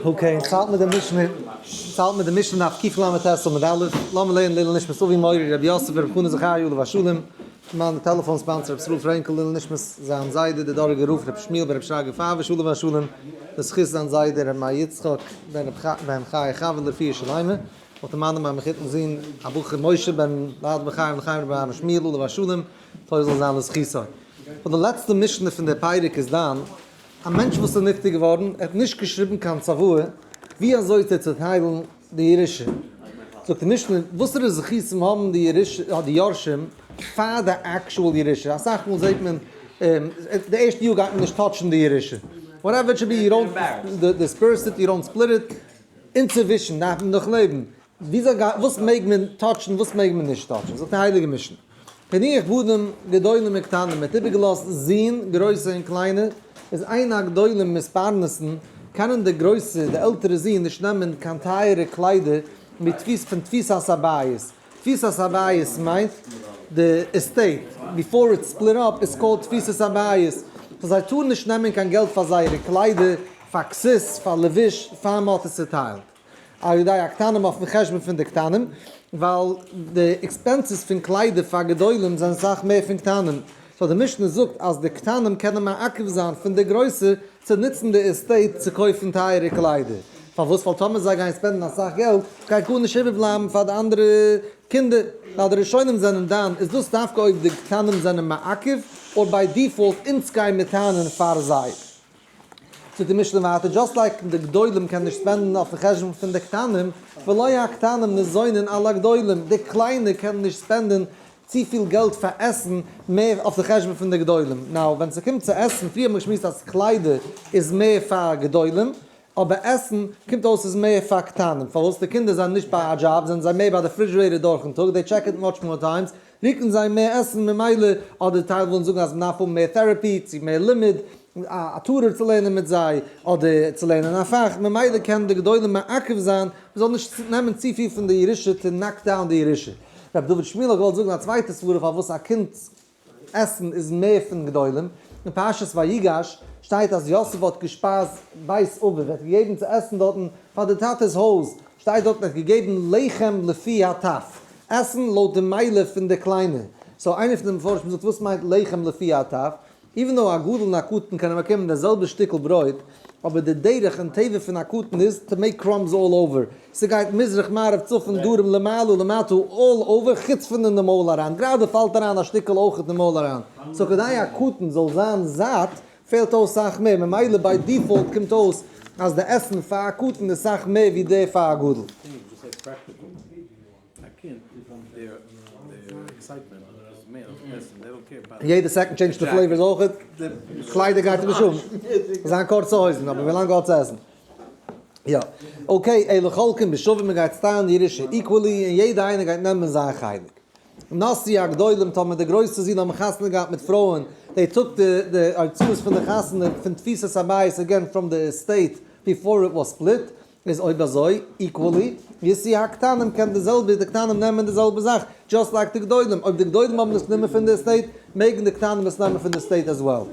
Okay, אונז האלטן מיט די משנה, אונז האלטן מיט די משנה דף קל"ט עמוד א', לאמיר לערנען לעילוי נשמת אבי מורי רבי יוסף ברב חנא זכריה עליו השלום, מיין טעלעפאן sponsor רבי ישראל פרענקל לעילוי נשמת זיין זיידע דער דאראגער רב רבי שמואל ברב שרגא פייוויש עליו השלום, לזכות זיין זיידע רבי מאיר יצחק בן רבי חיה חוה לרפואה שלימה, וואלט ער מיינען מיין מחותן זון הבחור משה בן לייב בחיים לחיים רבי אהרן שמואל עליו השלום, טוב זאל זיין לזכותו. און די לעצטע משנה פון דער פרק איז דאן, א מענטש וואס איז נפטר געווארן, ער האט נישט געשריבן קיין צוואה ווי אזוי צו צעטיילן די ירושה. זאגט די משנה, וואסערע זכותים האבן די ירושה, די יורשים פאר די actual ירושה? אסאך מאל זעט מען, די ערשטע יאר גייט מען נישט touch ן די ירושה. Whatever it should be, you don't disperse it, you don't split it. אינצווישן דארף מען דאך לעבן. וויאזוי גייט, וואס מעג מען touch ן, וואס מעג מען נישט touch ן? זאגט די הייליגע משנה, הניח בנים גדולים וקטנים, מען האט איבערגעלאזט זין, גרויסע און קליינע, איז אין הגדולים מתפרנסין, קענען די גרויסע, די עלטערע זין נישט נעמען קיין טייערע קליידער מיט תפיס פון תפיסת הבית, תפיסת הבית מיינט די estate, before it's split up איז called תפיסת הבית, so זיי טארן נישט נעמען קיין געלט פאר זייערע קליידער, פאר כסות, פאר לבוש, פאר מען האט עס צוטיילט. על ידי הקטנים אויפן חשבון פון די קטנים, ווייל די expenses פון קליידער פאר גדולים זענען סאך מער פון קטנים, so די משנה זאגט אז די קטנים קענען מעכב זיין פון די גרויסע צו נוצן די estate צו קויפן טייערע קליידער, פארוואס? ווייל טאמער זיי גייען spend ן אסאך געלט גייט גארנישט איבערבלייבן פאר די אנדערע קינדער, ווייל די ראשונים זענען דן איז דאס דווקא אויב די קטנים זענען מעכב, or by default אונז גייען מיר טענה'ן פאר זיי. זאגט די משנה ווייטער, just like די גדולים קענען נישט spend ן אויפן חשבון פון די קטנים, ולא הקטנים ניזונין על הגדולים, די קליינע קענען נישט spend ן צופיל געלט פאר עסן מער אויף די חשבון פון די גדולים. Now ווען ס'קומט צו עסן, פריער האט מען געשמועסט אז קליידער איז מער פאר גדולים, אבער עסן קומט אויס איז מער פאר קטנים, פארוואס? די קינדער זענען נישט ביי א דזשאב, זענען זיי מער ביי די refrigerator דורכן טאג, they check it much more times, רוקן זיי מער עסן ממילא, אדער טייל ווילן זאגן אז מ'דארף האבן מער therapy, צו מער לימוד, א tutor צו לערנען מיט זיי, אדער צו לערנען א פאך, ממילא קענען די גדולים מעכב זיין מ'זאל נישט נעמען צופיל פון די ירושה to knock down די ירושה. ר' דוד שמואל האט געוואלט זאגן א צווייטע סברה פארוואס א קינד'ס עסן איז מער פון גדולים, אין פרשת ויגש שטייט אז יוסף האט געשפייזט בית אביו, ער האט געגעבן צו עסן דארטן פאר די טאטע'ס הויז, שטייט דארטן ער האט געגעבן לחם לפי הטף, עסן לויט די מיילער פון די קליינע, so איינער פון די מפרשים זאגט וואס מיינט לחם לפי הטף? Even though א גדול און א קטן קענען באקומען די זעלבע שטיקל ברויט, אבער די דרך און טבע פון א קטן איז to make crumbs all over, ס'גייט מזרח מערב צפון דרום למעלה למטה all over חוץ פון אין די מויל אריין, גראדע פאלט אריין א שטיקל אויך אין די מויל אריין, so כדי א קטן זאל זיין זאט פעלט אויס סאך מער, ממילא by default קומט אויס אז די עסן פאר א קטן איז סאך מער ווי די פאר א גדול. יעדע second change ט די flavors אויכעט, קליידער גייט ער נישט אן, זיין קורצע הויזן, אבער ווילאנג ער האט צו עסן. יא. Okay, אלא חולקין בשווים מען גייט טיילן ירושה equally און יעדע איינער גייט נעמען זיין חלק. נשאו הגדולים טאמער די גרויסע זין האבן חתונה געהאט מיט פרויען, they took די הוצאות פון די חתונה פון תפיסת הבית again from the estate before it was split, איז אויב אזוי, equally, ישאו הקטנים קען די זעלבע די קטנים נעמען די זעלבע זאך, just like די גדולים, אויב די גדולים האבן עס גענומען פון די estate, מעגן די קטנים עס נעמען פון די estate as well.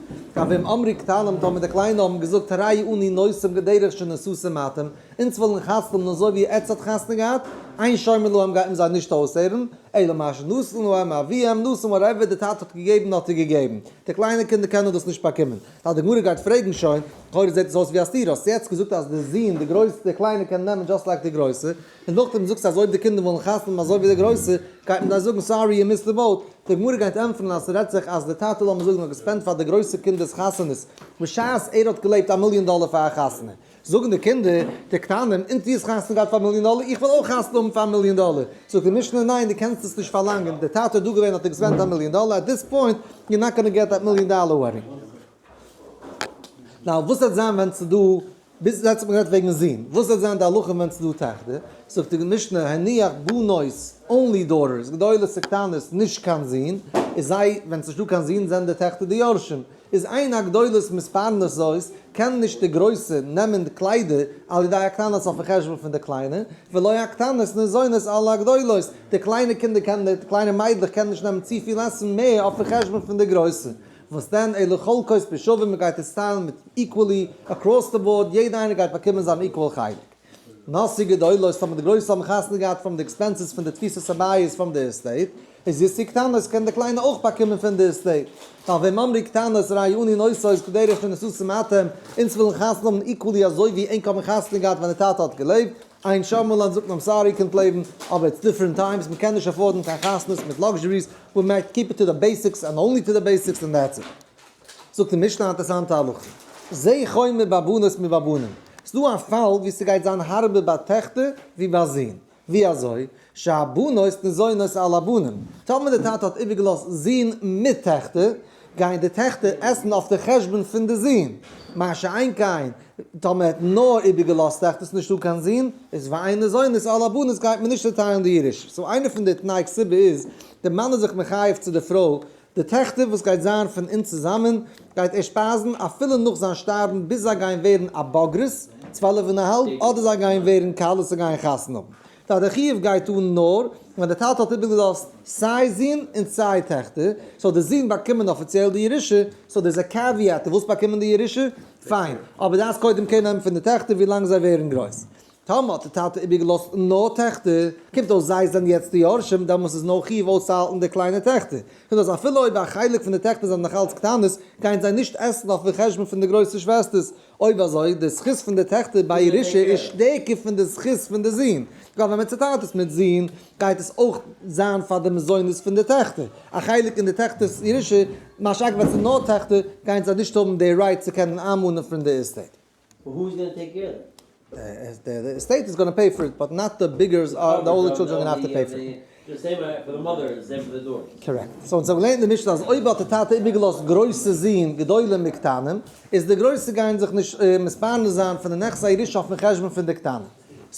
ואם אמרו קטנים טאמער די קליינע האבן געזאגט הרי אנו נושאים כדרך שנשאתם אתם, אונז ווילן חתונה האבן אזוי ווי עטץ האט חתונה געהאט, אין שומעין להם גייט מען זיי נישט אויסהערן, אלא מה שנתן להם אביהם נתן whatever די טאטע האט געגעבן האט ער געגעבן, די קליינע קינדער קענען דאס נישט באקומען. ווייל די גמרא גייט פרעגן שוין, לכאורה זעט עס אויס ווי א סתירה, האסט יעצט געזאגט אז די זון, די גרויסע, די קליינע קענען נעמען just like די גרויסע, און נאכדעם זאגסטו אז אויב די קינדער ווילן חתונה האבן אזוי ווי די גרויסע, גייט מען זיי זאגן sorry you missed the boat, די גמרא גייט ענטפערן אז ס'רעדט זיך אז די טאטע לאמיר זאגן האט גע spend ט פאר די גרויסע קינדער'ס חתונות בשעת ער האט געלעבט א מיליאן דאלער פאר א חתונה, זאגן די קינדער, די קטנים, אונז דו האסט חתונה געהאט פאר א מיליאן דאלער, איך וויל אויך חתונה האבן פאר א מיליאן דאלער. זאגט די משנה, ניין, דו קענסט עס נישט פארלאנגען, דער טאטע איז דא געווען האט ער גע spend ט א מיליאן דאלער, at this point you're not gonna get that million dollar wedding. Now וואס וועט זיין ווען ס'איז דא, ביז יעצט האט מען גערעדט וועגן זין, וואס וועט זיין די הלכה ווען ס'איז דא טעכטער? זאגט די משנה, הניח בנות, only daughters, גדולות וקטנות, נישט קיין זין, איז זיי, ווען ס'נישט דא קיין זין זענען די טעכטער די יורשים. איז אין הגדולות מתפרנסות, קען נישט די גרויסע נעמען די קליידער על ידי הקטנות אויפן חשבון פון די קליינע, ולא הקטנות ניזונות על הגדולות, די קליינע קינדער קענען די קליינע מיידלעך קענען נישט נעמען צופיל עסן מער אויפן חשבון פון די גרויסע. וואס דען אלא חולקות בשווים מען גייט עס טיילן מיט equally across the board, יעדע איינער גייט באקומען זיין equal חלק. נשאו גדולות, טאמער די גרויסע האבן חתונה געהאט from די expenses פון די תפיסת הבית from די estate, איז ישאו קטנות קען די קליינע אויך באקומען פון די estate. ווייל ואם אמרו קטנות הרי אנו נושאות כדרך שנשאתם אתם, אונז ווילן חתונה האבן equally אזוי ווי ענק האבן חתונה געהאט ווען די טאטע האט געלעבט, איין שאמאלאן זאגט מען I'm sorry קענט לעבן, אבער it's different times, מען קען נישט afford ן קיין חתונות מיט luxuries, we might keep it to the basics and only to the basics and that's it. זאגט די משנה א אינטערעסאנטע הלכה, זה חומר בבנות מבבנים, ס'דא א פאל ווי ס'גייט זיין הארבער ביי טעכטער ווי ביי זין, ווי אזוי? שהבנות ניזונות על הבנים, טאמער די טאטע האט איבערגעלאזט זין מיט טעכטער, גייען די טעכטער עסן אויף די חשבון פון די זין, מה שאין כן טאמער ער האט נאר איבערגעלאזט טעכטער ס'איז נישטא קיין זין, איז ואין ניזונות על הבנות גייט מען נישט צוטיילן די ירושה. so איינע פון די תנאי כתובה איז, די מאן איז זיך מחייב צו די פרוי, די טעכטער וואס גייט זיין פון אונז צוזאמען, גייט ער שפייזן אפילו נאך זיין שטארבן ביז זיי גייען ווערן א בוגרת, 12 און א האלב, אדער זיי גייען ווערן כלות און גייען חתונה האבן. די די חיוב גייט אן נאר ווען די טאטע האט איבערגעלאזט סיי זין און סיי טעכטער, so די זין באקומען אפיציעל די ירושה, so דאס איז א caveat, דו ווילסט באקומען די ירושה? פיין, אבער דארפסט קודם care נעמען פון די טעכטער ווי לאנג זיי ווערן גרויס. טאמער האט די טאטע איבערגעלאזט נאר טעכטער, קומט אויס זיי זענען יעצט די יורשים, דעמאלס איז נאר חיוב אויסצוהאלטן די קליינע טעכטער. קומט אויס אפילו אויב א חלק פון די טעכטער זענען נאך אלץ קטנות, גייען זיי נישט עסן אויפן חשבון פון די גרויסע שוועסטערס. אויב אזוי, די זכות פון די טעכטער ביי ירושה איז שטערקער פון די זכות פון די זין. ווייל ווען מען צעטיילט עס מיט זין, גייט עס אויך זיין פאר די מזונות פון די טעכטער. א חלק אין די טעכטער'ס ירושה, מה שאין כן ווען ס'איז נאר טעכטער, גייען זיי נישט האבן די right צו קענען איינמאנען פון די estate. But who's gonna take care of them? The estate is gonna pay for it, but not the biggers, the older children gonna have to pay for it. The same for the mother, the same for the daughter. Correct. So אונז האבן געלערנט אין די משנה אז אויב האט די טאטע איבערגעלאזט גרויסע זין גדולים מקטנים, איז די גרויסע גייען זיך נישט מתפרנס זיין פון די נכסי הירושה אויפן חשבון פון די קטנים.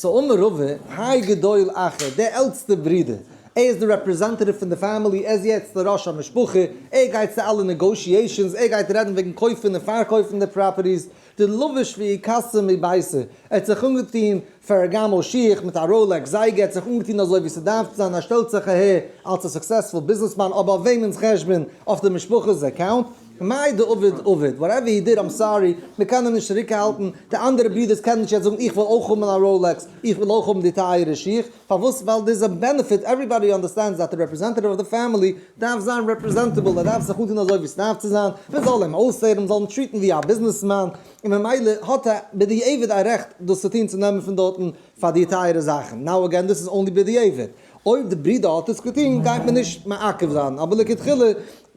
so אמר רבא, האי גדול אחא, דער עלטסטער ברודער, ער איז די representative פון די family, ער איז יעצט די ראש המשפחה, ער גייט צו אלע negotiations, ער גייט רעדן וועגן קויפן און פארקויפן די properties, דלבש ואיכסה מביתא, ער האט זיך אנגעטון Ferragamo שיך מיט א Rolex זייגער, ער האט זיך אנגעטון אזוי ווי ס'דארף צו זיין, ער שטעלט זיך אהער אלס א successful businessman, אבער אויף וועמענס חשבון? אויף די משפחה'ס account? מאי דעביד עביד, whatever he did, I'm sorry, מ'קען אים נישט צוריקהאלטן, די אנדערע ברידערס קענען נישט יעצט זאגן איך וויל אויך האבן א Rolex, איך וויל אויך האבן די טייערע שיך, פארוואס? ווייל there's a benefit, everybody understands that the representative of the family דארף זיין representable, ער דארף זיך אנטון אזוי ווי ס'דארף צו זיין, מען זאל אים אויסהערן, מען זאל אים treat ן ווי א ביזנעסמאן, און ממילא האט ער בדיעבד א רעכט דאס צו טון צו נעמען פון דארטן פאר די טייערע זאכן, now again דאס איז only בדיעבד, אויב די ברודער האט עס געטון גייט מען נישט מעכב זיין, אבער לכתחילה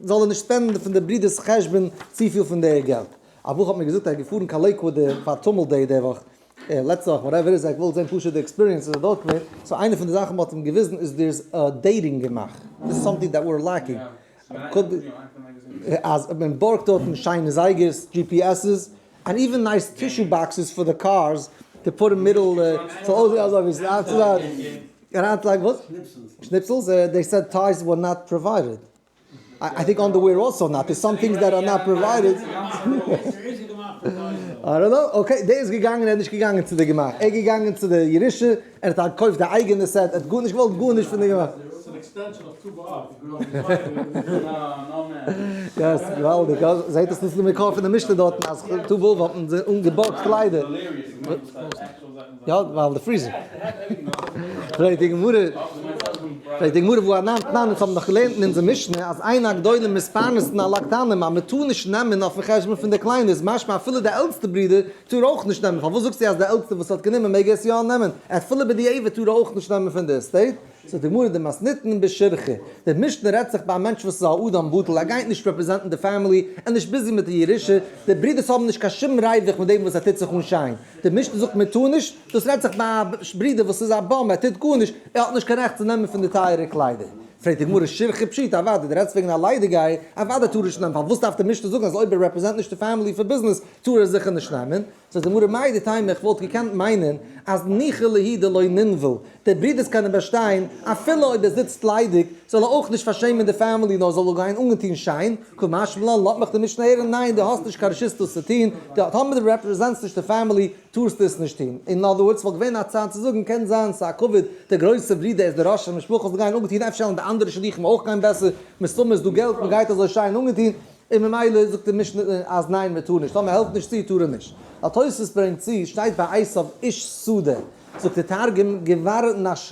זאל ער נישט spend ן פון די ברודער'ס חשבון צופיל פון די געלט. א בחור האט מיר געזאגט ער איז געפארן קיין לעיקוואד פאר טומל day די וואך, לעצטע וואך whatever איז, ער וויל זען פשוט די experience איז ער דארט געווען, so איינע פון די זאכן מ'האט אים געוויזן איז there's א dating גמח, this is something that we're lacking, אז מען בארגט דארטן שיינע זייגערס, GPSs, and even nice tissue boxes for the cars to put in middle, ס'זאל אויסזען אזוי ווי ס'דארף צו זיין, אריינצולייגן וואס? שניפסלס, they said ties were not provided. I think underwear also not, there's some things that are not provided. I don't know, okay, דער איז געגאנגען, ער איז נישט געגאנגען צו די גמח, ער איז געגאנגען צו די ירושה, ער האט געקויפט די אייגענע set, ער האט גארנישט געוואלט גארנישט פון די גמח. יא, ס'איז געוואלדיג, זעהט עס נישט די מקור פון די משנה דארטן אז טו באב האט מען זיי אנגעבארגט קליידער. יא, ווייל די freezer. פרעגט די גמרא, פרעגט די גמרא והא אנן תנן, אונז האבן דאך געלערנט אין אונזער משנה אז אין הגדולים מתפרנסין על הקטנים אז מען טאר נישט נעמען אויפן חשבון פון די קליינע, איז משמע אפילו די עלטסטע ברודער טאר אויך נישט נעמען, פארוואס זאגסטו אז די עלטסטע וואס האט גענומען מעג עס יא נעמען, אפילו בדיעבד טאר ער אויך נישט נעמען פון די estate? זאגט די גמרא דמתניתין בשירחא, די משנה רעדט זיך ביי א מענטש וואס איז א אדם בטל, ער גייט נישט represent ן די family, ער איז נישט busy מיט די ירושה, די ברידערס האבן נישט קיין שום ריווח מיט דעם וואס ער טוט זיך אן שיין, די משנה זאגט מען טאר נישט, דאס רעדט זיך ביי א ברודער וואס איז א bum, ער טוט גארנישט, ער האט נישט קיין רעכט צו נעמען פון די טייערע קליידער. פרעגט די גמרא שירחא פשיטא, אוודאי, דו רעדסט וועגן א ליידיגייער, אוודאי טאר ער נישט נעמען, פארוואס דארף די משנה זאגן אז אויב ער represent נישט די family פאר ביזנעס טאר ער זיכער נישט נעמען? זאגט די גמרא מהו דתימא איך וואלט געקענט מיינען אז ניחא להו דלא נינוול, די ברידערס קענען באשטיין אפילו אויב ער זיצט ליידיג זאל ער אויך נישט פארשעמען די family נאר זאל ער גיין אנגעטון שיין, קא משמע לן לאזט מיך די משנה הערן ניין דו האסט נישט קיין רשות דאס צו טון, דו טאמער דו represent סט נישט די family טארסטו עס נישט טון, in other words וואלט געווען א צייט צו זאגן קען זיין ס'איז א כבוד די גרויסע ברודער איז די ראש המשפחה זאל גיין אנגעטון אפשר וועלן די אנדערע שלוחים אויך גיין בעסער מסתמא איז דא געלט מ'גייט אזוי שיין אנגעטון. און ממילא זאגט די משנה אז ניין מען טאר נישט, טאמער העלפט נישט צו טאר ער נישט. א תוספות ברענגט צו, שטייט ביי עשיו איש שדה, זאגט די תרגום גבר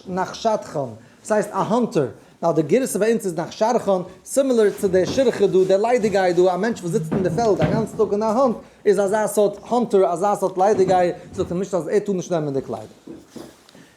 נחשדכון, דאס הייסט א hunter, נאר די גירסא ביי אונז איז נחשרכון, similar צו דער שירחה דא, דער ליידיגייער דא, א מענטש וואס זיצט אין די פעלד א גאנצן טאג און א hunt, איז אזא סארט hunter, אזא סארט ליידיגייער, זאגט די משנה אז ער טאר נישט נעמען די קליידער.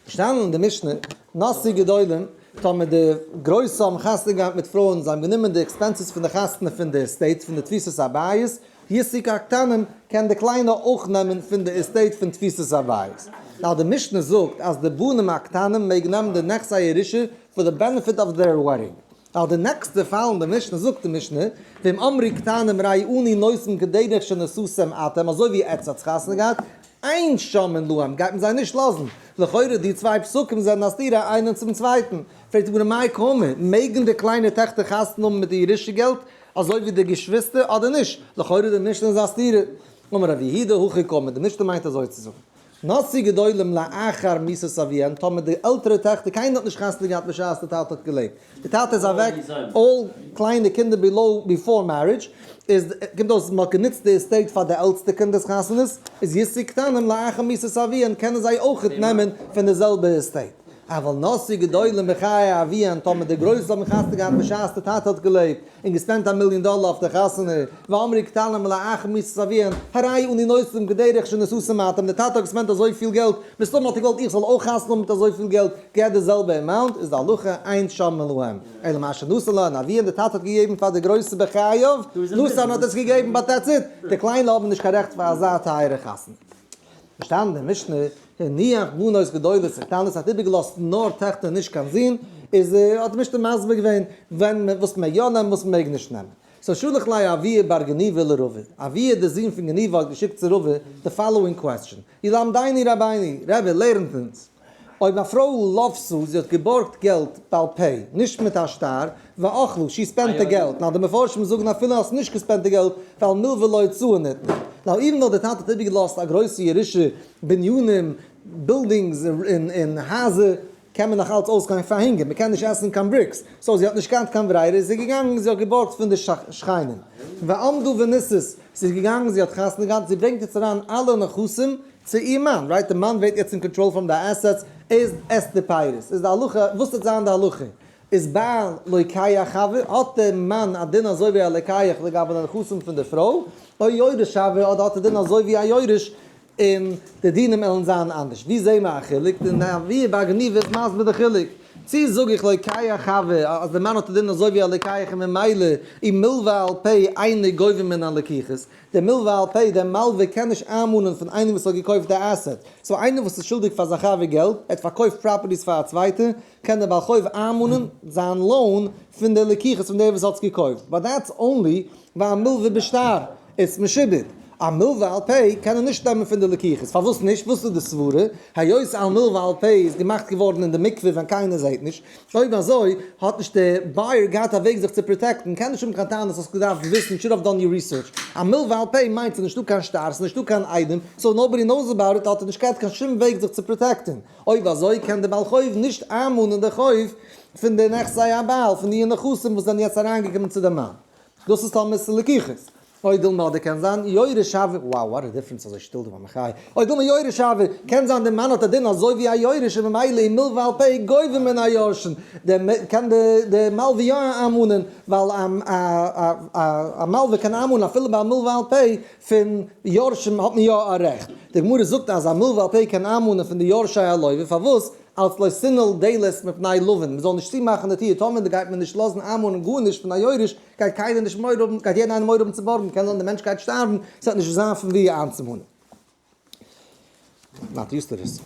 געשטאנען אין די משנה, נשאו גדולים, טאמער די גרויסע האבן חתונה געהאט מיט פרויען, זיי האבן גענומען די expenses פון די חתונה פון די estate, פון די תפיסת הבית, ישאו הקטנים, קען די קליינע אויך נעמען פון די estate פון תפיסת הבית. נאר די משנה זאגט אז די בנים הקטנים מעגן נעמען די נכסי הירושה for the benefit of their wedding. נאר די נעקסטע פאל אין די משנה זאגט די משנה, ואם אמרו קטנים הרי אנו נושאים כדרך שנשאתם אתם, אזוי ווי עטץ האטס חתונה געהאט, אין שומעין להם, גייט מען זיי נישט לאזן. לכאורה די צוויי פסוקים זענען א סתירה איינער צום צווייטן. פרעגט די גמרא מאי קאמר, מעגן די קליינע טעכטער חתונה האבן מיט די ירושה געלט אזוי ווי די געשוויסטער אדער נישט? לכאורה די משנה איז א סתירה. אמר רב יהודה הכי קאמר, די משנה מיינט אזוי צו זאגן. נשאו גדולים לאחר מיתת אביהן, טאמער די עלטערע טעכטער, קיינער האט נישט חתונה געהאט בשעת די טאטע האט געלעבט, די טאטע איז אוועק, all קליינע קינדער below before marriage, איז קומט אויס מען האט גענוצט די estate פאר די עלטסטע קינדער'ס חתונות, איז ישאו קטנים לאחר מיתת אביהן קענען זיי אויכעט נעמען פון די זעלבע estate. אבל נשאו גדולים בחיי אביהן, טאמער די גרויסע האבן חתונה געהאט בשעת די טאטע האט געלעבט, און גע spend ט א מיליאן דאלער אויף די חתונה, ואמרו קטנים לאחר מיתת אביהן, הרי אנו נושאים כדרך שנשאתם אתם, די טאטע האט גע spend ט אזויפיל געלט, מסתמא האט ער געוואלט איך זאל אויך חתונה האבן מיט אזויפיל געלט, געב די זעלבע amount, איז די הלכה אין שומעין להם, אלא מה שנתן להן אביהן, די טאטע האט געגעבן פאר די גרויסע בחייו, נתן האט עס געגעבן but that's it, די קליינע האבן נישט קיין רעכט פאר אזא טייערע חתונה. געשטאנען אין משנה, הניח בנות גדולות וקטנות האט איבערגעלאזט נאר טעכטער נישט קיין זין, איז האט די משנה מסביר געווען ווען וואס מען מעג יא נעמען וואס מען מעג נישט נעמען. so שלח ליה אבוה בר גניבא לרבא, אבוה דער זון פון גניבא האט געשיקט צו רבא די following question, ילמדנו רבינו, רבי לערנט אונז, אויב א פרוי לוותה, זי האט געבארגט געלט בעל פה, נישט מיט א שטר, ואכלה, she spent די געלט, now די מפרשים זאגן אפילו האסט נישט גע spend ט די געלט, ווייל מלוה להוצאה ניתנה. now even though די טאטע האט איבערגעלאזט א גרויסע ירושה, בנינים, buildings און הייזער, קען מען נאך אלץ אויסגיין פאר הונגער, מען קען נישט עסן קיין bricks, so זי האט נישט געהאט קיין ברירה, איז זי געגאנגען זי האט געבארגט פון די שכנים. ועמדה ונישאת, זי איז געגאנגען זי האט חתונה געהאט, זי ברענגט יעצט אריין אלע נכסים צו איר מאן, right? די מאן ווערט יעצט אין control פון די assets, ער עסט די פירות, איז די הלכה, וואס וועט זיין די הלכה? איז בעל לוקח הוי, האט דער מאן א דין אזוי ווי א לוקח לגבי די נכסים פון די פרוי, או יורש הוי, אדער האט ער דין אזוי ווי א יורש, און די דינים וועלן זיין אנדערש. ווי זעהן מיר א חילוק? די אבוה בר גניבא איז מסביר די חילוק. צי זאג איך לוקח הוי, אז דער מאן האט א דין אזוי ווי א לוקח און ממילא אי מלוה על פה אינו גובה מן הלקוחות, דער מלוה על פה, דער מלווה קען נישט איינמאנען פון איינעם וואס האט געקויפט די asset. so איינער וואס איז שולדיג פאר זיין חבר געלט, ער האט פארקויפט properties פאר א צווייטע, קען דער בעל חוב איינמאנען זיין loan פון די לקוחות פון דער וואס האט עס געקויפט, but that's only ביי א מלווה בשטר, איז משועבד. א מלווה על פה קען ער נישט נעמען פון די לקוחות, פארוואס נישט? וואס איז די סברה? היות א מלווה על פה איז געמאכט געווארן אין די מקווה ווען קיינער זעט נישט, אויב אזוי האט נישט דער buyer געהאט א וועג זיך צו protect ן, קען נישט האבן קיין טענות האסט געדארפט וויסן, should have done your research. א מלווה על פה מיינט ס'איז נישטא קיין שטר, ס'איז נישטא קיין עדים, so nobody knows about it, האט ער נישט געהאט קיין שום וועג זיך צו protect ן. אויב אזוי קען דער בעל חוב נישט איינמאנען די חוב פון די נכסי הבעל, פון די נכסים וואס זענען יעצט אריינגעקומען צו דעם מאן. דאס איז טאמער ס'איז לקוחות. או דילמא אדער קען זיין יורש הוי, wow what a difference אזוי שטיל דא ביי מחיה, או דילמא יורש הוי, קען זיין דער מאן האט א דין אזוי ווי א יורש און ממילא איז מלווה על פה גובה מן היורשין, קען די מלווה יא איינמאנען, ווייל א מלווה קען איינמאנען אפילו ביי א מלווה על פה פון יורשים האט מען יא א רעכט. די גמרא זאגט אז א מלווה על פה קען איינמאנען פון די יורשי הלווה, פארוואס? אלס לא תנעול דלת מפני לווין, מען זאל נישט צומאכן די טיר, טאמער גייט מען נישט לאזן איינמאנען גארנישט פון א יורש, גייט קיינער נישט מורא האבן, גייט יעדער איינער מורא האבן צו בארגן, קען זיין די מענטש גייט שטארבן, ס'וועט נישט זיין פון וואו איינצומאנען. Not used to this.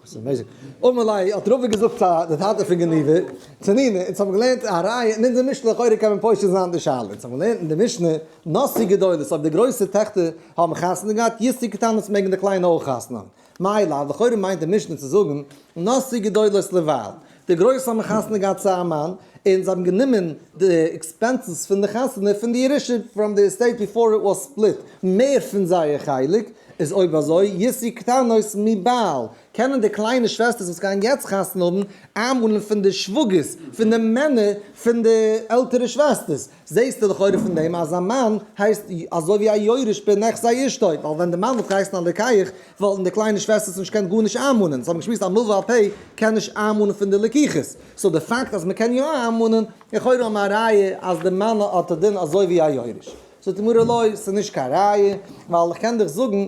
It's amazing. אמר ליה, האט רבא געזאגט צו די טאטע פון גניבא, תנינא, אונז האבן געלערנט א ראיה, אין אונזער משנה לכאורה קען מען פושט זיין די שאלה, אונז האבן געלערנט אין די משנה, נשאו גדולות, אויב די גרויסע טעכטער האבן חתונה געהאט, ישאו קטנות מעגן די קליינע אויך חתונה האבן. מאי לאו, לכאורה מיינט די משנה צו זאגן, נשאו גדולות לבעל, די גרויסע האבן חתונה געהאט צו א מאן, און זיי האבן גענומען די expenses פון די חתונה פון די ירושה from the estate before it was split, מער פון זייער חלק, איז אויב אזוי, ישאו קטנות מבעל, קענען די קליינע שוועסטערס וואס גייען יעצט חתונה האבן, איינמאנען פון די שוואגערס, פון די מענער פון די עלטערע שוועסטערס. זעהסטו לכאורה פון דעם אז א מאן הייסט אזוי ווי א יורש בנכסי אשתו, ווייל ווען די מאן וואלט געהייסן א לוקח וואלטן די קליינע שוועסטערס נישט געקענט גארנישט איינמאנען, זיי האבן געשמועסט אז מלוה על פה קען נישט איינמאנען פון די לקיחות, so די פאקט אז מען קען יא איינמאנען, לכאורה האבן מיר א ראיה אז די מאן האט א דין אזוי ווי א יורש. זאגט די גמרא לא, ס'איז נישט קיין ראיה, ווייל איך קען דיך זאגן,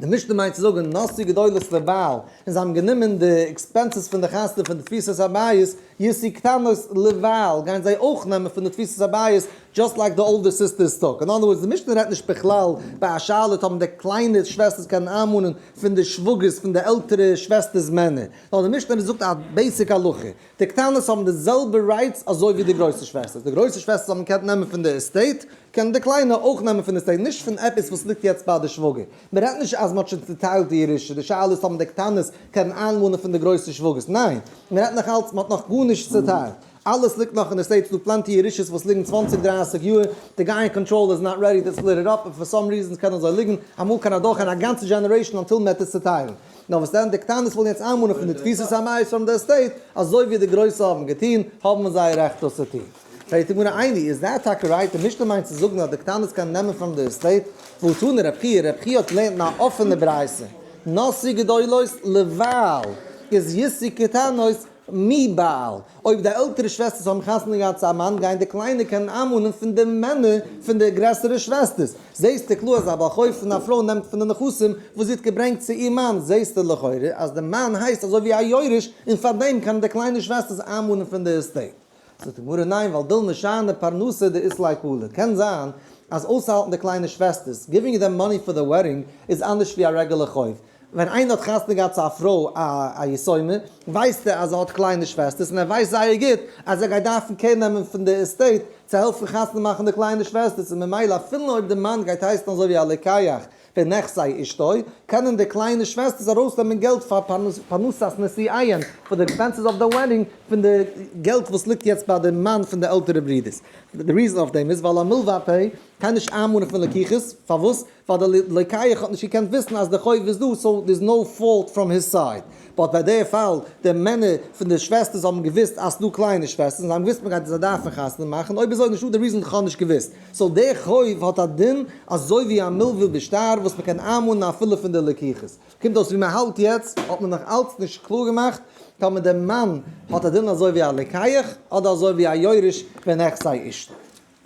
די משנה מיינט צו זאגן נשאו גדולות לבעל, און זיי האבן גענומען די expenses פון די חתונה פון די תפיסת הבית, ישאו קטנות לבעל, גייען זיי אויך נעמען פון די תפיסת הבית, just like די older sisters took. אין other words, די משנה רעדט נישט בכלל ביי א שאלה טאמער די קליינע שוועסטערס קענען איינמאנען פון די שוואגערס פון די עלטערע שוועסטערס מענער, נאר די משנה זאגט א basic הלכה, די קטנות האבן די זעלבע rights אזוי ווי די גרויסע שוועסטערס, די גרויסע שוועסטערס האבן געקענט נעמען פון די estate, קענען די קליינע אויך נעמען פון די estate, נישט פון עפעס וואס ליגט יעצט ביי די שוואגער. מען רעדט נישט אז מען האט שוין צוטיילט די ירושה, די שאלה איז האבן די קטנות קענען איינמאנען פון די גרויסע שוואגערס, ניין, מען רעדט נאך אלץ מען האט נאך גארנישט צוטיילט, אלעס ליגט נאך אין די estate, ס'דא plenty ירושות וואס ליגן צוואנציג דרייסיג יאר, די guy אין control is not ready to split it up, און for some reasons קען אזוי ליגן, אמאל קען אדורכגיין א גאנצע generation until מען וועט עס צוטיילן. נאר וואס דען, די קטנות ווילן יעצט איינמאנען פון די תפיסת הבית פון די estate, אזוי ווי די גרויסע האבן געטון, האבן זיי רעכט דאס צו טון. פרעגט די גמרא איני, איז that טאקע right? די משנה מיינט צו זאגן אז די קטנות קענען נעמען פון די estate, והא תנא רב חייא, רב חייא האט געלערנט אין א אפענע ברייתא, נשאו גדולות לבעל, איז ישאו קטנות מבעל, אויב די עלטערע שוועסטערס האבן חתונה געהאט צו א מאן גייען די קליינע קענען איינמאנען פון די מענער פון די גרעסערע שוועסטערס, זעהסטו קלאר אז א בעל חוב פון א פרוי נעמט פון די נכסים וואס זי האט געברענגט צו איר מאן, זעהסטו לכאורה אז די מאן הייסט אזוי ווי א יורש און פארדעם קענען די קליינע שוועסטערס איינמאנען פון די estate. זאגט די גמרא ניין ווייל דילמא שאני פרנסה דאית ליה קלא, קען זיין אז אויסהאלטן די קליינע שוועסטערס, giving them money for the wedding, איז אנדערש ווי א רעגולער חוב, ווען איינער האט חתונה געהאט צו א פרוי א יתומה, ווייסט ער אז ער האט קליינע שוועסטערס און ער ווייסט זייער גוט אז ער גייט דארפן care נעמען פון די estate צו העלפן חתונה מאכן די קליינע שוועסטערס און ממילא אפילו אויב די מאן גייט הייסן אזוי ווי א לוקח בנכסי אשתו, קענען די קליינע שוועסטערס ארויסנעמען געלט פאר פרנסת נישואיהן, פאר די expenses of the wedding, פון די געלט וואס ליגט יעצט ביי די מאן פון די עלטערע ברודערס. די reason אויף דעם איז ווייל א מלוה על פה קען נישט איינמאנען פון לקיחות, פארוואס? ווייל די לוקח האט נישט געקענט וויסן אז די חוב איז דא, so there is no fault from his side. But ביי די פאל, די מענער פון די שוועסטערס האבן געוויסט אז ס'דא קליינע שוועסטערס און זיי האבן געוויסט מ'גייט זיי דארפן חתונה מאכן, אויב אזוי נישטא די reason איך האב נישט געוויסט. So די חוב האט א דין אזוי ווי א מלווה בשטר וואס מ'קען איינמאנען אפילו פון די לקיחות. קומט אויס ווי מ'האלט יעצט האט מען נאך אלץ נישט קלאר געמאכט טאמער די מאן האט א דין אזוי ווי א לוקח אדער אזוי ווי א יורש בנכסי אשתו.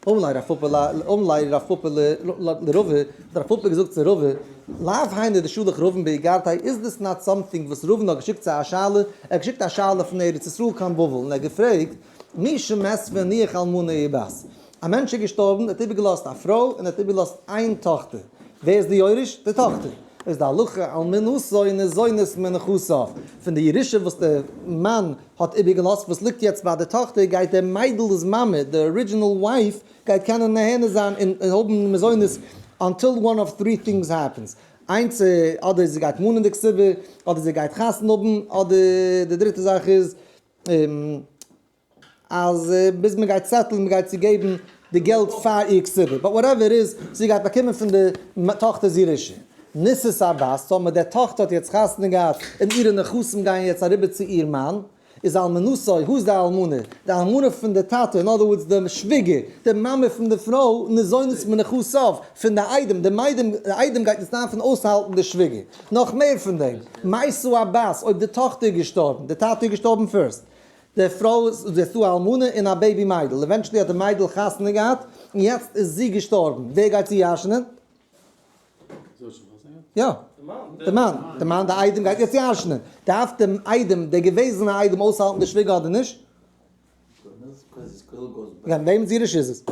אמר ליה רב פפא לרבא, האט רב פפא געזאגט צו רבא, לאו היינו דשלח רבין באיגרתיה, is this not something וואס רבין האט געשיקט צו א שאלה, ער האט געשיקט א שאלה פון ארץ ישראל קיין בבל און ער האט געפרעגט, מי שמת והניח אלמנה ובת, א מענטש איז געשטארבן, ער האט איבערגעלאזט א פרוי און ער האט איבערגעלאזט איין טאכטער, ווער איז די יורש? די טאכטער. איז די הלכה אלמנתו ניזונת מנכסיו, פון די ירושה וואס די מאן האט איבערגעלאזט וואס ליגט יעצט ביי די טאכטער גייט די מיידל'ס מאמע, די original wife, גייט קענען נהנה זיין און האבן מזונות until one of three things happens, איינס אדער זי גייט מאנען די כתובה, אדער זי גייט חתונה האבן, אדער די דריטע זאך איז אז ביז מען גייט settle ן מען גייט צו געבן די געלט פאר איר כתובה, but whatever איז, זי גייט באקומען פון די טאכטער'ס ירושה. נישאת הבת, טאמער די טאכטער האט יעצט חתונה געהאט און אירע נכסים גייען יעצט אריבער צו איר מאן, איז אלמנתו, who איז די אלמנה? די אלמנה פון די טאטע, אין other words די שוויגער, די מאמע פון די פרוי, ניזונת מנכסיו, פון די איידעם, די איידעם גייט יעצט דארפן אויסהאלטן די שוויגער. נאך מער פון דעם, מתה הבת, אויב די טאכטער איז געשטארבן, די טאטע איז געשטארבן first, די פרוי איז יעצט דא א אלמנה און א baby מיידל, eventually האט די מיידל חתונה געהאט, און יעצט איז זי געשטארבן, ווער גייט זי ירש'נען? יא, די מאן, די מאן, די איידעם גייט יעצט ירש'נען, דארף די איידעם, די געוועזענע איידעם אויסהאלטן די שוויגער אדער נישט? יא, וועמענס ירושה איז עס?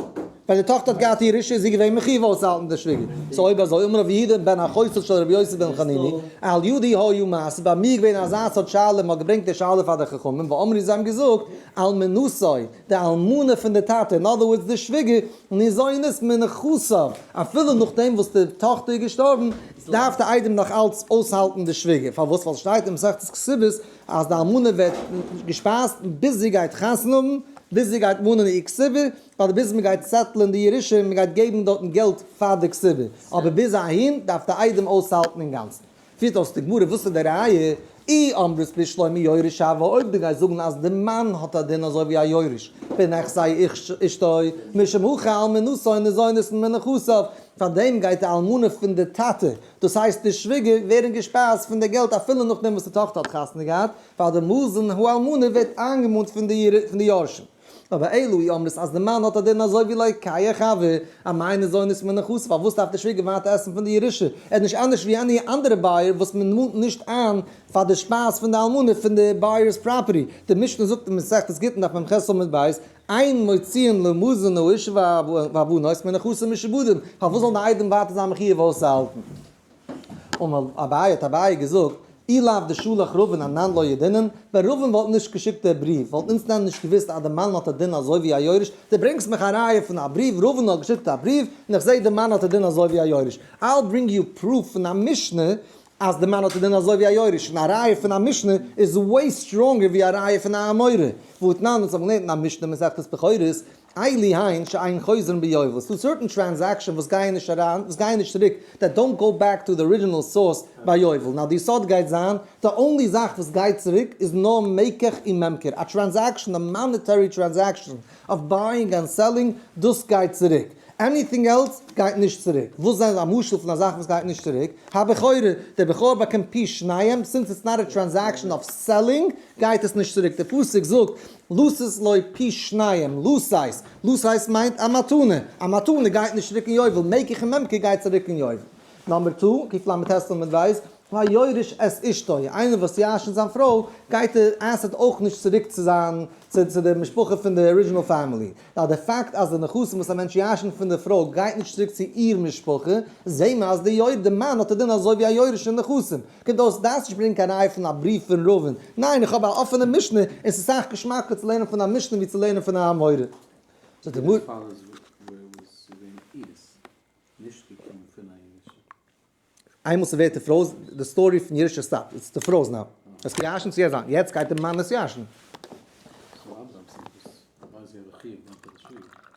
ווען די טאכטער האט געהאט ירושה איז זי געווען מחיוב אויסצוהאלטן די שוויגער, so אויב אזוי אמר רבי יהודה בן אחותו של רבי יוסי בן חנינא, על ידי היה מעשה, ביי מיר איז געווען אזא סארט שאלה, מען האט געברענגט די שאלה פאר די חכמים, ואמרו זיי האבן געזאגט, אלמנתו, די אלמנה פון די טאטע, אין other words די שוויגער, ניזונת מנכסיו, אפילו נאכדעם וואס די טאכטער איז געשטארבן, דארף די איידעם נאך אלץ אויסהאלטן די שוויגער, פארוואס? ווייל ס'שטייט אין מסכת כתובות אז די אלמנה ווערט געשפייזט ביז זי גייט חתונה האבן. ביז זי גייט מאנען איר כתובה, אדער ביז מען גייט settle ען די ירושה און מען גייט געבן דארטן געלט פאר די כתובה, אבער ביז אהין דארף די איידעם אויסהאלטן אינגאנצן. פירט אויס די גמרא וואס איז די ראיה, אי אמרת בשלמא יורש הוי, אויב דו גייסט זאגן אז די מאן האט א דין אזוי ווי א יורש, בנכסי אשתו, משום הכי אלמנתו ניזונת מנכסיו, פאר דעם גייט די אלמנה פון די טאטע, דאס הייסט די שוויגער, ווערן געשפייזט פון די געלט אפילו נאכדעם וואס די טאכטער האט חתונה געהאט, ווייל די מזון האלמנה ווערט איינגעמאנט פון די יורשים. אבער אלא אי אמרת אז די מאן האט א דין אזוי ווי לוקח הוי, אמאי ניזונת מנכסיו, פארוואס דארף די שוויגער ווייטער עסן פון די ירושה? ער איז נישט אנדערש ווי any אנדערע buyer וואס מען מאנט נישט איין פאר די שפייז פון די אלמנה פון די buyer's property. די משנה זאגט אין מסכת גיטין דף מ"ח עמוד ב', אין מוציאין למזון האשה והבנות מנכסים משועבדים, פארוואס זאל די איידעם ווייטער זיין מחיוב אויסצוהאלטן? אמר אביי האט אביי געזאגט, אי לאו דשלח רבין אנן לא ידעינן, ווען רבין וואלט נישט געשיקט דער בריוו וואלט אונז דען נישט געוואוסט אז די מאן האט א דין אזוי ווי א יורש, דו ברענגסט מיך א ראיה פון א בריוו, רבין האט געשיקט א בריוו און איך זעה די מאן האט א דין אזוי ווי א יורש, I'll bring you proof פון א משנה אז די מאן האט א דין אזוי ווי א יורש, און א ראיה פון א משנה איז way stronger ווי א ראיה פון א אמורא, והתנן אונז האבן געלערנט אין א משנה מסכת בכורות, אלו הן שאין חוזרין ביובל, ס'דא certain transaction וואס גייען נישט אריין, וואס גייען נישט צוריק, that don't go back to the original source ביי יובל, now די יסוד גייט זיין, די only זאך וואס גייט צוריק איז נאר מקח און ממכר, א transaction, א monetary transaction of buying and selling, דאס גייט צוריק, anything else גייט נישט צוריק, וואס זענען א משל פון א זאך וואס גייט נישט צוריק, הבכורה, דער בכור באקומט פי שניים, since it's not a transaction of selling, גייט עס נישט צוריק, דער פסוק זאגט, לתת לו פי שניים, לתת, לתת מיינט א מתנה, א מתנה גייט נישט צוריק אין יובל, מקח און ממכר גייט צוריק אין יובל. number two, קל"ט עמוד ב', היורש את אשתו, איינער וואס ירש'נט זיין פרוי, גייט די asset אויך נישט צוריק צו זיין, צו די משפחה פון די original family. ווייל די פאקט אז די נכסים וואס א מענטש ירש'נט פון די פרוי גייט נישט צוריק צו איר משפחה, זעהן מיר אז די יורש, די מאן האט א דין אזוי ווי א יורש אין נכסים. קומט אויס דארפסט נישט ברענגען קיין ראיה פון א בריוו פון רבין, ניין איך האב א אפענע משנה און ס'איז סאך געשמאקער צו לערנען פון א משנה ווי צו לערנען פון א אמורא. זאגט די גמרא. איינמאל ס'ווערט די פרוי, די story פון ירושה stopped, it's די פרוי'ס now. עס געירשנט צו יעצט זיין, יעצט גייט די מאן עס ירש'ן.